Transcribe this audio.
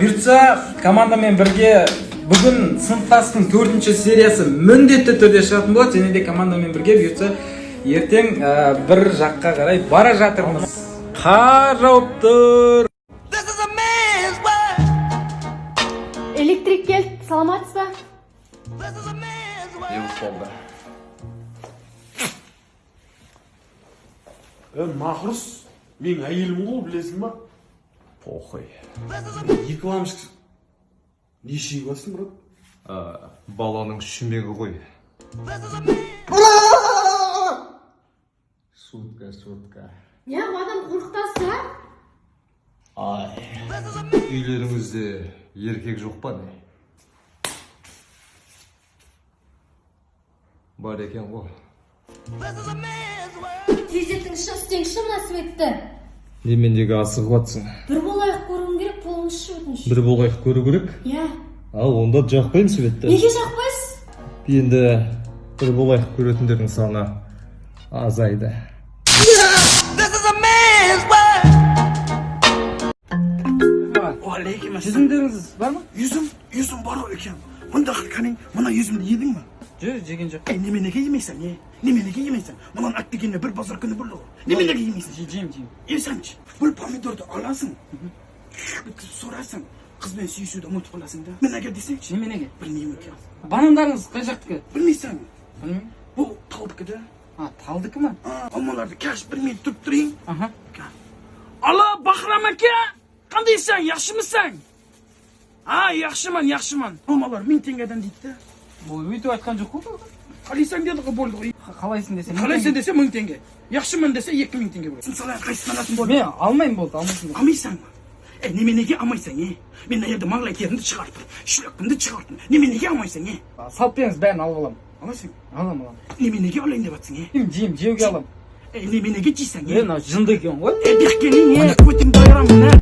Бұйыртса, командамен бірге бүгін сыныптастың төртінші сериясы міндетті түрде шығатын болады. Және де командамен бірге, бұйыртса, ертең бір жаққа қарай бара жатырмыз. Қар жауып тұр. Электрик келді, саламатсыз ба? Не болып қалды? Е, мақұрыс, менің әйелім ғой, білесің ба? Похуй. Екі лампочка. Не шегіп жатырсың, брат? Баланың шүмегі ғой. Шутка, шутка. Неғып адам қорқытасыз, а? Ай. Үйлеріңізде еркек жоқ па, не? Бар екен ғой. Тездетіңізші, істеңізші мына светті. Неменеге асығып жатсың? Бір болайық көруім керек, болыңызшы, өтініш. Бір болайық көру керек? Иә. Ал онда жақпаймын светті. Неге жақпайсыз? Енді бір болайық көретіндердің саны азайды. Жүзімдеріңіз бар ма? Жүзім, жүзім бар екен. Мұнда қаның, мына жүзімді едің ба? Жоқ, жеген жоқ. Ей, неменеге емейсің, не? Неменеге емейсің? Мынаны ат дегенне бір базар күні болды ғой. Неменеге емейсің? Жеймін, жеймін. Емсеңші. Бұл помидорды аласың, өткізіп сорасың, қызбен сүйісуді ұмытып қаласың да. Мен десеңші. Неменеге? Білмеймін екен. Банандарыңыз қай жақтікі? Білмейсің. Білмеймін. Бұл талдікі да. А, талдікі ма? Алмаларды кәш бір минут тұрып тұрайын. Аха. Ала, Бахрам әке, қандайсың, яқшымысың? А, яқшыман, яқшыман. Алмалар 1000 теңгеден дейді да. Бұл өйтіп айтқан жоқ қой. Қалайсың деді ғой, болды ғой. Қалайсың десе. Қалайсың десе 1000 теңге. Яқшымын десе 2000 теңге болады. Сен салайын, қайсысын аласың, болды? Мен алмаймын, болды, алмайсың. Алмайсың ба? Е, неменеге алмайсың, е? Мен мына жерде маңлай терімді шығарып тұр, шлөкімді шығарып тұр. Неменеге алмайсың, е? Салып беріңіз, бәрін алып аламын. Аласың? Аламын, аламын. Неменеге алайын деп жатсың, е? Жеймін, жеймін, жеуге аламын. Е, неменеге жейсің, Е, е? мынау жынды екен ғой. Е, беккенің, е, көтіңді айырамын, е?